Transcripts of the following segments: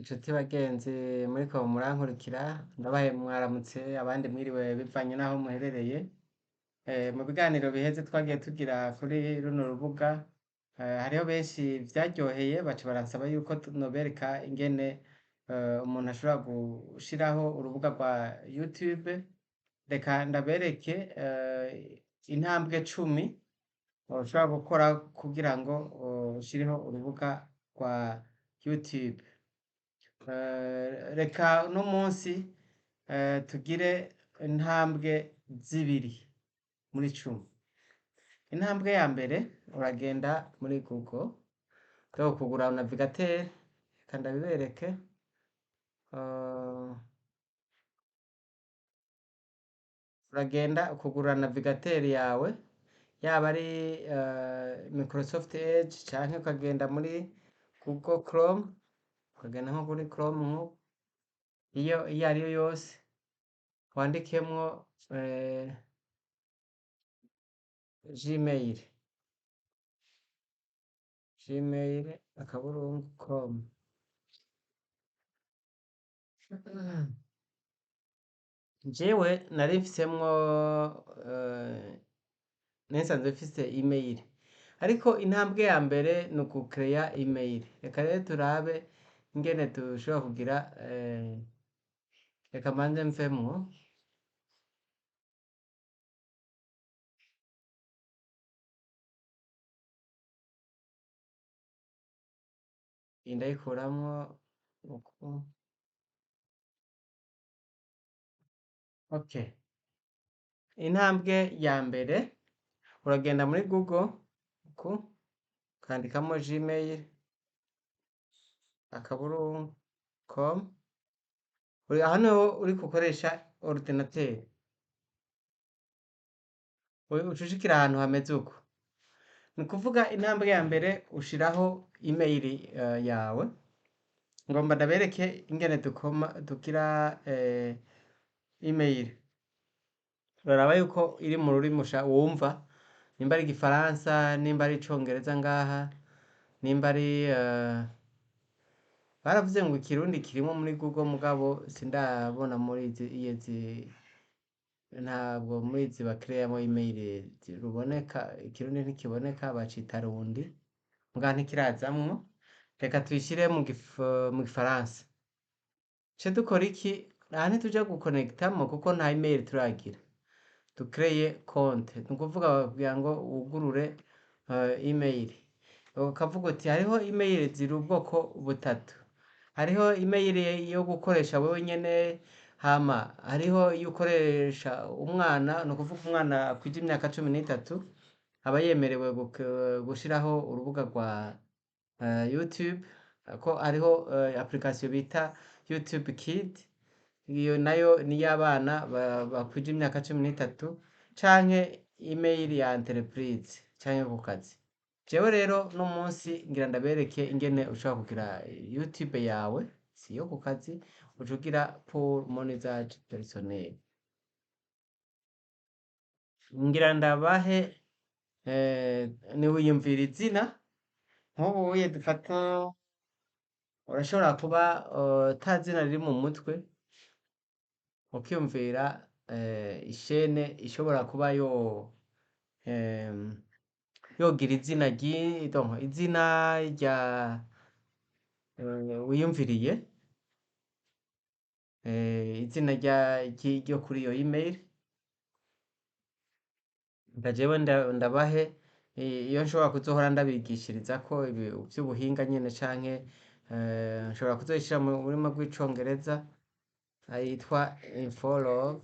Nshuti bagenzi muriko murankurikira, ndabaye mwaramutse abandi mwiriwe bivanye n'aho muherereye. Mu biganiro biheze twagiye tugira kuri runo rubuga, hariho benshi vyaryoheye baca baransaba yuko nobereka ingene umuntu ashobora gushiraho urubuga rwa YouTube. Reka ndabereke intambwe 10 ushobora gukora kugira ngo ushireho urubuga rwa YouTube. Reka uno munsi tugire intambwe 2 muri 10. Intambwe ya mbere, uragenda muri Google, ushobora kugura navigateur, reka ndabibereke. Uragenda ukugura navigateur yawe, yaba ari Microsoft Edge canke ukagenda muri Google Chrome, ukagenda nko kuri Chrome nkuku, iyo ariyo yose, wandikemwo Gmail, gmail akaburungu com. Jewe nari mfisemwo, nari nsanzwe mfise email, ariko intambwe ya mbere ni ugukereya email. Reka rero turabe ingene dushobora kugira, reka mbanze mvemwo. Iyi ndayikuramwo uku. Okay. Intambwe ya mbere, uragenda muri Google uku, ukandikamo gmail akaburungu com. Uri aha niho uriko ukoresha ordinateur. Uca ushikira ahantu hameze uko. Ni ukuvuga intambwe ya mbere ushiraho email yawe. Ngomba ndabereke ingene dukoma dugira email. Uraraba yuko iri mu rurimi wumva, nimba ari igifaransa, nimba ari icongereza ngaha, nimba ari baravuze ngo ikirundi kirimwo muri Google, mugabo sindabona muri izi, ntabwo muri izi bakireyamwo email ruboneka, ikirundi ntikiboneka, bacita rundi, mugabo ntikirazamwo. Reka tuyishire mu gifaransa. Ce dukora iki? Aha ntituja gukonekitamwo kuko nta email turagira. Dukreye konte, ni ukuvuga bakubwira ngo wugurure email. Ukavuga uti hariho email ziri ubwoko butatu. Hariho email yo gukoresha wewe nyene, hama hariho iyo ukoresha umwana, ni ukuvuga umwana akwije imyaka 13 aba yemerewe gushiraho urubuga rwa YouTube, ko hariho application bita YouTube Kid, iyo nayo ni iy'abana bakwije imyaka 13, canke email ya entreprise canke ku kazi. Jewe rero uno munsi ngira ndabereke ingene ushobora kugira YouTube yawe, si iyo ku kazi, uca ugira pour mon usage personnel. Ngira ndabahe, niwiyumvira izina, nk'ubuye dufata, urashobora kuba ata zina riri mu mutwe, ukiyumvira ishene ishobora kuba yogira izina, donc izina rya wiyumviriye, izina ryo kuri iyo email. Reka jewe ndabahe iyo nshobora kuzohora ndabigishirizako ibi vy'ubuhinga nyene, canke nshobora kuzoyishira mu rurimi rw'icongereza, yitwa Infolove.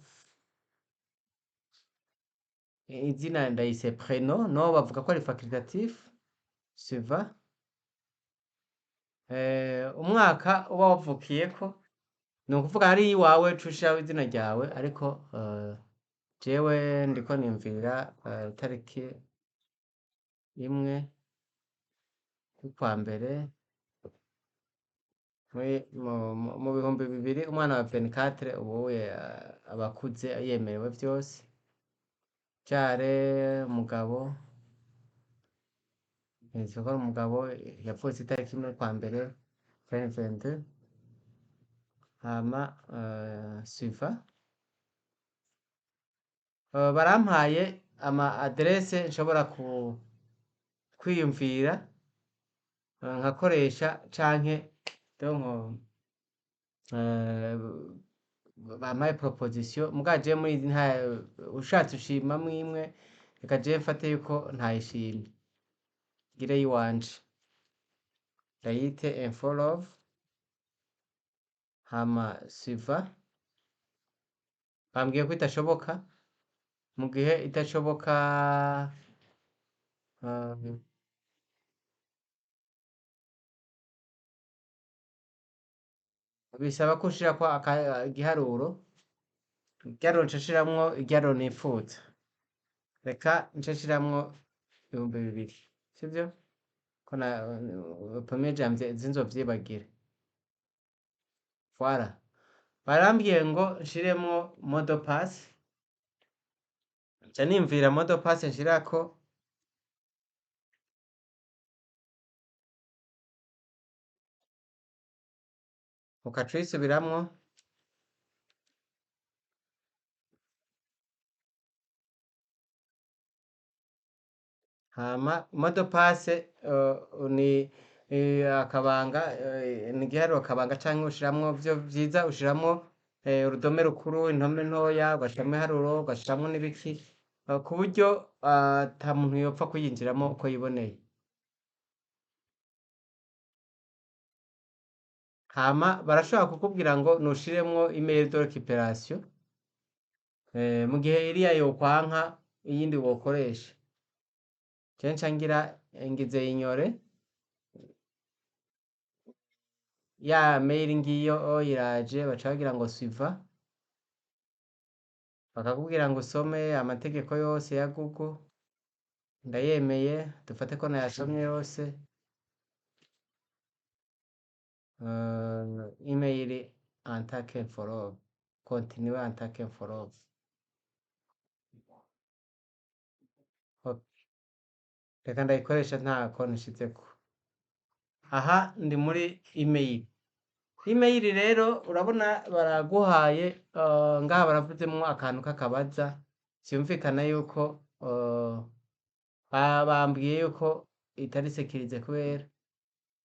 Izina ndayise prénom, no bavuga ko ari facultatif, suivant. Umwaka uba wavukiyeko, ni ukuvuga ari iwawe uca ushiraho izina ryawe, ariko jewe ndiko niyumvira itariki 1 y'ukwa mbere mu 2000, umwana wa 24 ubuye aba akuze yemerewe vyose. Jare umugabo, nzi ko ari umugabo yavutse itariki 1 y'ukwa mbere 2022. Hama suivant. Barampaye ama adresse nshobora kwiyumvira nkakoresha canke donc bampaye proposition, muga jewe muri izi nta ushatse ushimamwo imwe, reka jewe mfate yuko ntayishimye, ngire iyiwanje ndayite infolove. Hama suivant. Bambwiye ko idashoboka. Mu gihe idashoboka, bisaba ko ushirako igiharuro, igiharuro nca nshiramwo igiharuro nipfuza. Reka nce nshiramwo 2000, sivyo? Ko na premier janvier sinzovyibagire. Voilà. Barambwiye ngo nshiremwo mot de passe, nca niyumvira mot de passe nshirako. Ukaca uyisubiramwo. Hama mot de passe ni akabanga, ni igiharuro kabanga, canke ushiramwo vyo vyiza, ushiramwo urudome rukuru, intome ntoya, ugashiramwo ibiharuro, ugashiramwo n'ibiki, ku buryo ata muntu yopfa kuyinjiramwo uko yiboneye. Hama barashobora kukubwira ngo nushiremwo email de récupération, mu gihe iriya yokwanka iyindi wokoresha. Je nca ngira ngize ignore ya mail, ngiyo iraje, baca bagira ngo suivant, bakakubwira ngo usome amategeko yose ya Google. Ndayemeye, dufate ko nayasomye yose. Email antake for continue antake for. Okay. Reka ndayikoresha nta konti nshizeko. Aha ndi muri email. Email rero urabona baraguhaye, ngaha baravuzemwo akantu k'akabaza, vyumvikana yuko bambwiye yuko itari sécurisé kubera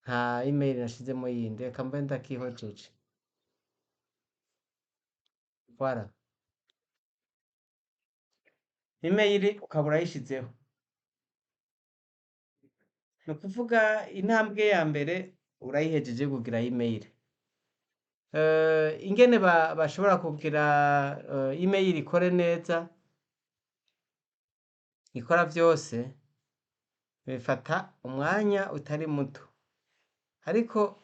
nta email nashizemo yindi. Reka mbe ndakihojeje. Voilà. Email ukaba urayishizeho. Ni ukuvuga intambwe ya mbere urayihejeje kugira email. Ingene bashobora kugira email ikore neza, ikora vyose, bifata umwanya utari muto. Ariko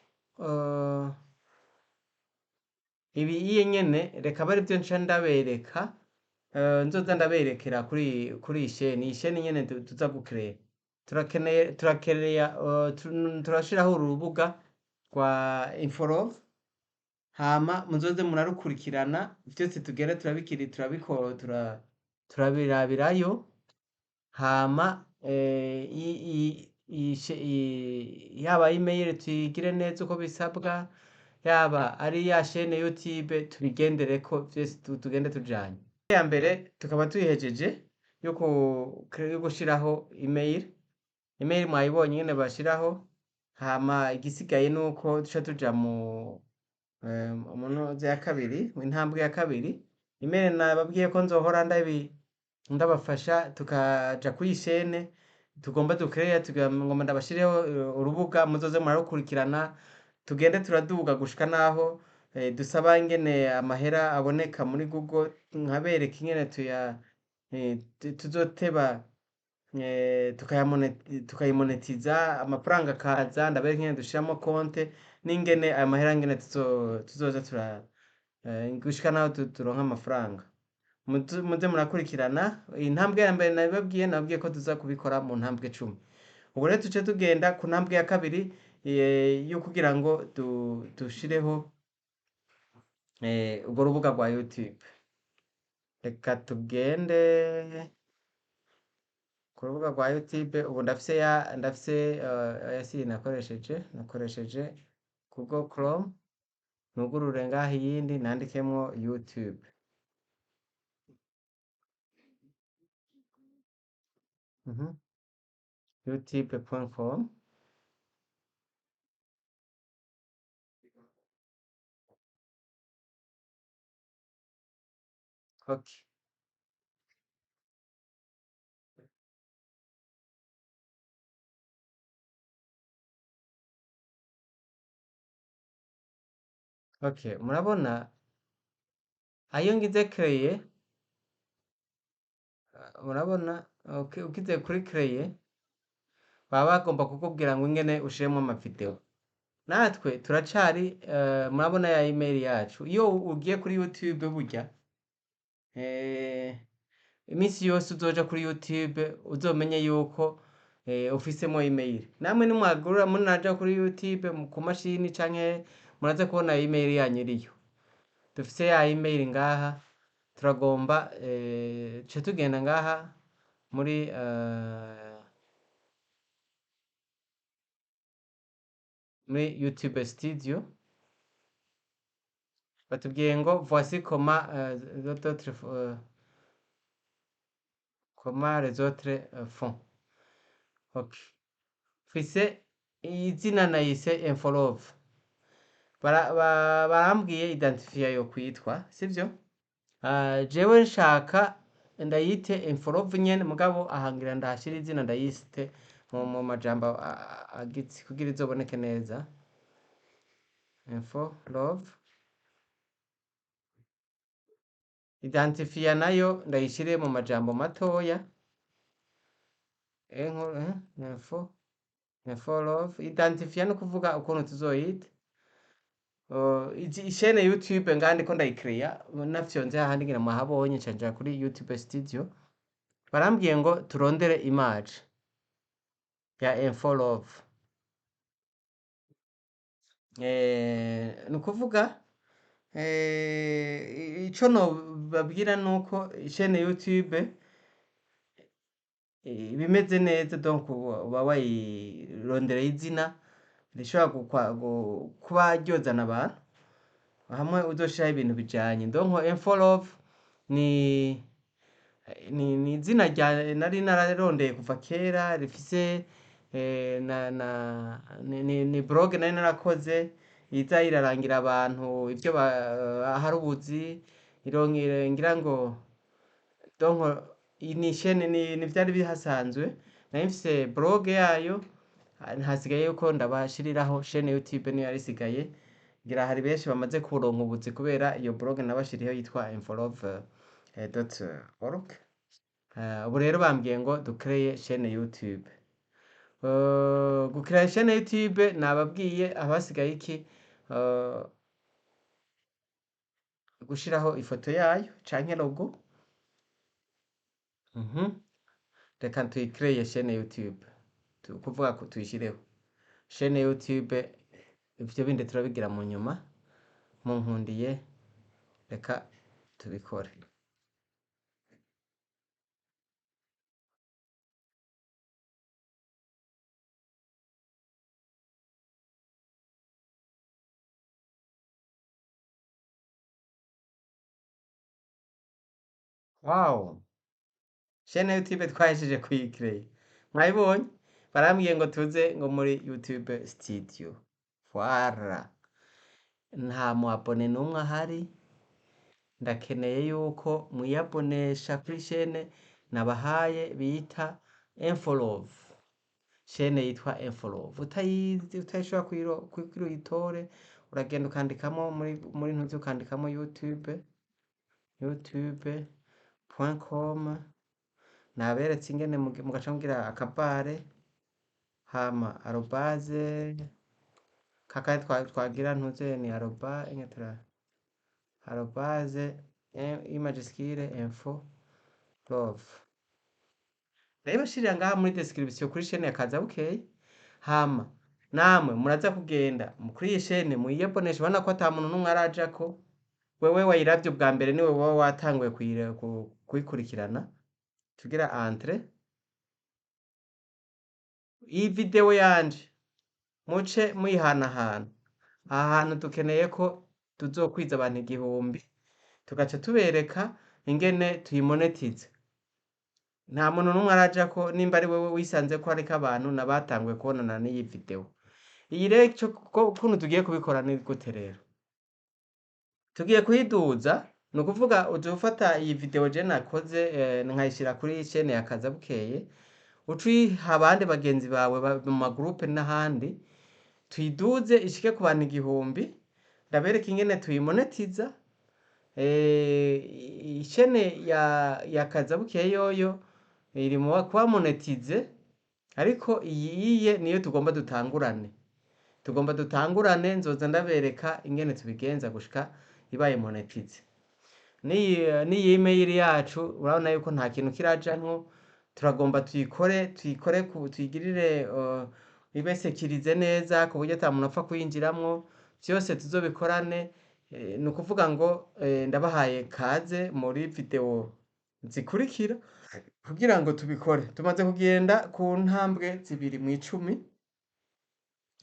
ibi iye nyene reka abe arivyo nca ndabereka, nzoza ndaberekera kuri iyi chaîne, iyi chaîne nyene tuza gukereya. Turakeneye, turakereya, turashiraho urubuga rwa Inforove, hama muzoze murarukurikirana vyose, tugende turabikiri turabikora, turabirabirayo. Hama yaba email tuyigire neza uko bisabwa, yaba ari ya chaîne YouTube tubigendereko vyose, tugende tujanye. Ya mbere tukaba tuyihejeje yo gushiraho email. Email mwayibonye ingene bashiraho. Hama igisigaye nuko duca tuja mu ntuze ya kabiri, mu intambwe ya kabiri. Email nababwiye ko nzohora ndabafasha, tukaja kuri chaîne tugomba dukereya, ngomba ndabashireho urubuga muzoze murarukurikirana, tugende turaduga gushika naho dusaba ingene amahera aboneka muri Google, nkabereka ingene tuya tuzoteba tukayimonetiza, amafaranga akaza, ndabereka ingene dushiramo konte n'ingene ayo mahera ingene tuzoza tura gushika naho turonka amafaranga. Muze murakurikirana. Intambwe ya mbere nabibabwiye, nababwiye ko tuza kubikora mu ntambwe 10. Ubu rero tuce tugenda ku ntambwe ya kabiri, yo kugira ngo dushireho urwo rubuga rwa YouTube. Reka tugende ku rubuga rwa YouTube. Ubu ndafise ya ndafise oya si nakoresheje Google Chrome. Nugurure ngaha iyindi nandikemwo YouTube. Mhm. youtube.com. Okay. Okay, murabona ayo ngize créer, murabona okay, ugize kuri créer baba bagomba kukubwira ngo ingene ushiremwo ama video. Natwe turacari murabona ya email yacu. Iyo ugiye kuri YouTube burya iminsi yose uzoja kuri YouTube uzomenye yuko ufisemo email. Namwe nimwagurura munaja kuri YouTube ku mashini canke muraza kubona email yanyu iriyo. Dufise ya email ngaha, turagomba ce tugenda ngaha muri muri YouTube Studio. Batubwiye ngo voici comment d'autres comment les autres font. Okay. Mfise izina nayise Infolove. Barambwiye identifier yo kwitwa, sivyo? Jewe nshaka ndayite Infolove nyene, mugabo ahangira ndahashira izina ndayiste mu majambo agitse kugira izoboneke neza. Infolove. Identifier nayo ndayishire mu majambo matoya. Info, Infolove. Identifier no kuvuga ukuntu tuzoyita. Ishene YouTube ngaha ndiko ndayikreya, nafyonze hahandi ngira mwahabonye, nca nja kuri YouTube Studio. Barambwiye ngo turondere image ya Infolove. Ni ukuvuga ico nobabwira nuko ishene YouTube ibimeze neza, donc uba wayirondereye izina rishobora kuba ryozana abantu hamwe uzoshiraho ibintu bijanye. Donc Infolove ni izina rya nari nararondeye kuva kera, rifise na, na, ni, ni, ni blog nari narakoze iza irarangira abantu ivyo ahari ubuzi, irongera ngira ngo donc ni chaîne ni vyari bihasanzwe, nari mfise blog yayo, hasigaye yuko ndabashiriraho chaîne YouTube niyo yari isigaye. Ngira hari benshi bamaze kuronka ubuzi kubera iyo blog nabashiriyeho yitwa infolove dot org. Ubu rero bambwiye ngo dukreye chaîne YouTube. Gukreye chaîne YouTube nababwiye abasigaye iki, gushiraho ifoto yayo canke logo. Reka tuyikreye chaîne YouTube, kuvuga ko tuyishireho chaîne YouTube, ivyo bindi turabigira mu nyuma. Munkundiye reka tubikore. Wow, chaîne YouTube twahejeje kuyikreya, mwayibonye? Barambwiye ngo tuze ngo muri YouTube Studio. Voilà, nta mu abone n'umwe ahari. Ndakeneye yuko mwiyabonesha kuri chaîne nabahaye bita Infolove, chaîne yitwa Infolove. Utayizi, utayishobora kugira uyitore, uragenda ukandikamo muri ntuzi, ukandikamo YouTube, youtube.com. Naberetse ingene mugaca mugira akabare hama arobase kakandi twagira ntuze ni aroba ingetura arobase imajuscule info love. Ndabibashirira ngaha muri description kuri chaîne ya Kazabukeye. Hama namwe muraza kugenda kuri iyi chaîne muyiyaboneshe, ubona ko ata muntu n'umwe arajako. Wewe wayiravye ubwa mbere niwe woba watanguye kuyikurikirana. Tugira entre iyi video yanje muce muyihanahana. Aha hantu dukeneye ko Tuzokwiza abantu 1000, tugaca tubereka ingene tuyimonetiza. Nta muntu n'umwe arajako, nimba ari wewe wisanze ko hariko abantu nabatanguye kubonana n'iyi video. Iyi rero ico kuntu tugiye kubikora ni gute rero? Tugiye kuyiduza, ni ukuvuga uzofata iyi video je nakoze nkayishira kuri chaîne ya Kazabukeye, uce uyiha abandi bagenzi bawe mu magroupe n'ahandi, tuyiduze ishike ku bantu 1000, ndabereka ingene tuyimonetiza. Chaîne ya Kazabukeye yoyo iri mu kuba monétisée, ariko iyi iye niyo tugomba dutangurane. Tugomba dutangurane, nzoza ndabereka ingene tubigenza gushika ibaye monétisée. N'iyi email yacu urabona yuko nta kintu kirajamwo, turagomba tuyikore tuyigirire ibe sécurisée neza ku buryo ata muntu apfa kuyinjiramwo, vyose tuzobikorane. Ni ukuvuga ngo ndabahaye kaze muri video zikurikira kugira ngo tubikore. Tumaze kugenda ku ntambwe zibiri mw'icumi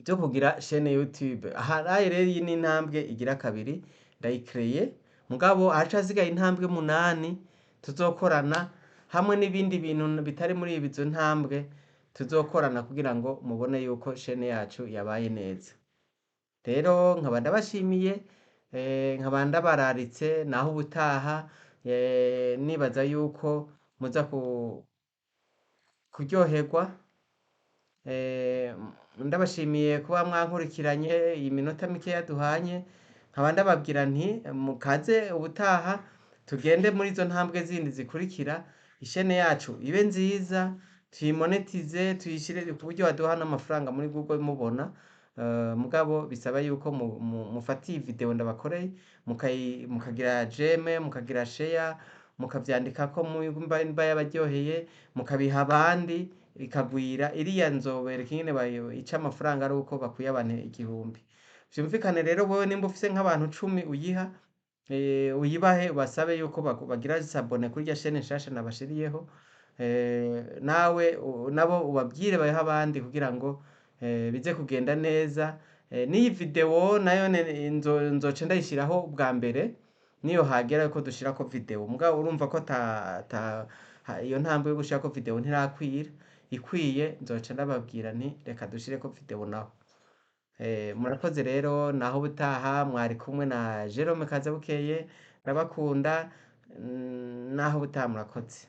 zo kugira chaîne YouTube. Aha rero iyi ni intambwe igira kabiri ndayikreye, mugabo haracasigaye intambwe 8 tuzokorana hamwe n'ibindi bintu bitari muri izo ntambwe tuzokorana kugira ngo mubone yuko chaîne yacu yabaye neza. Rero nkaba ndabashimiye, nkaba ndabararitse naho ubutaha, nibaza yuko muza kuryoherwa. Ndabashimiye kuba mwankurikiranye iyi minota mikeya duhanye, nkaba ndababwira nti mukaze ubutaha tugende muri izo ntambwe zindi zikurikira, ichaîne yacu ibe nziza, tuyimonetize, tuyishire ku buryo baduha n'amafaranga muri Google mubona. Mugabo bisaba yuko mufata iyi video ndabakoreye, mukagira j'aime, mukagira share, mukavyandikako nimba yabaryoheye, mukabiha abandi ikagwira. Iriya nzobereka ingene ica amafaranga ari uko bakwiye abantu 1000. Vyumvikane rero, wewe nimba ufise nk'abantu 10 uyiha, uyibahe, ubasabe yuko bagira s'abonner kuri irya chaîne nshasha nabashiriyeho, nawe nabo ubabwire bayihe abandi kugira ngo bize kugenda neza. N'iyi video nayo nzoca ndayishiraho bwa mbere niyo hagera ko dushirako video, mugabo urumva ko iyo ntambwe yo gushirako video ntirakwira. Ikwiye nzoca ndababwira nti reka dushireko video naho. Murakoze rero, naho ubutaha. Mwari kumwe na Jerome Kazabukeye, ndabakunda, naho ubutaha, murakoze.